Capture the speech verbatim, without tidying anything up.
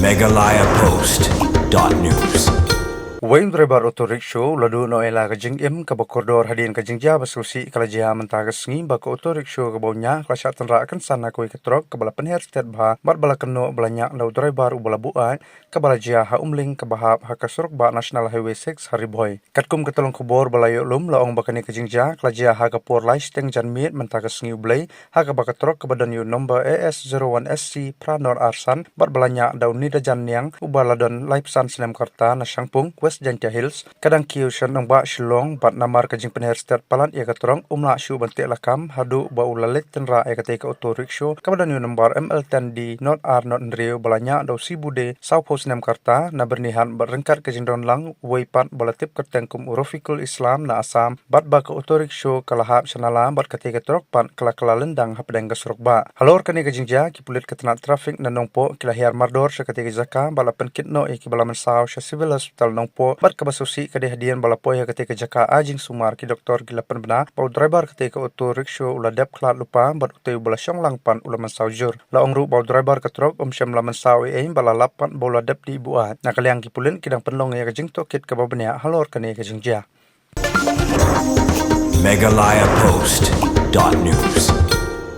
Meghalaya Post dot news. Wei u driver auto rickshaw u la duh noh ïa la ka jingim kaba kordor hadien ka jingjia ba sngewsih ka la jia mynta ka sngi, ba ka auto rickshaw kaba u ñiah ka la shah tynrah kynsan ha kawei ka trok kaba la pynher stet bha bad ba la kynnoh ba la ñiah da u driver uba la buaid, kaba la jia ha Umling kaba hap ha ka surok bah National Highway six ha Ri Bhoi. Katkum ka tyllong khubor ba la ïoh lum, la ong ba kane ka jingjia ka la jia ha ka por lai shiteng janmiet mynta ka sngi U Blei, ha kaba ka trok kaba don ïa u number A S zero one S C phra nod ar san bad ba la ñiah da u Nidajan Niang uba la don laiphew san snem ka rta na Shangpung, West Jaintia Hills, ka dang kiew sha nongbah Shillong, bad namar ka jingpynher stet palat ïa ka trok, um lah shuh ban teh lakam haduh ba u la leit tynrah ïa katei ka auto rickshaw kaba don ïa u number M L ten D nod ar nod hynriew ba la ñiah da u Sibude sawphew snem ka rta na Byrnihat, bad ryngkat ka jingdon lang uwei pat ba la tip kyrteng kum u Rafiqul Islam na Assam, bad ba ka auto rickshaw ka la hap sha nala bad katei ka trok pat ka la kylla lyndang hapdeng ka surok bah. Halor kane ka jingjia, ki pulit ka tnat traffic na Nongpoh ki la hiar mardor sha katei ka jaka bad la pynkit noh ïa kiba la mynsaw sha Civil Hospital Nongpoh, bad kaba sngewsih ka dei hadien ba la poi ha katei ka jaka ai jingsumar, ki doktor ki la pynbna ba u driver katei ka auto rickshaw u la dep khlad lypa bad utei uba la shong lang pat u la mynsaw jur. La ong ruh ba u driver ka trok um shym la mynsaw ei ei bad la lap pat ba u la dep dih buaid. Na ka liang ki pulit ki dang pynlong ïa ka jingtohkit kaba bniah halor kane ka jingjia. Meghalaya Post dot news.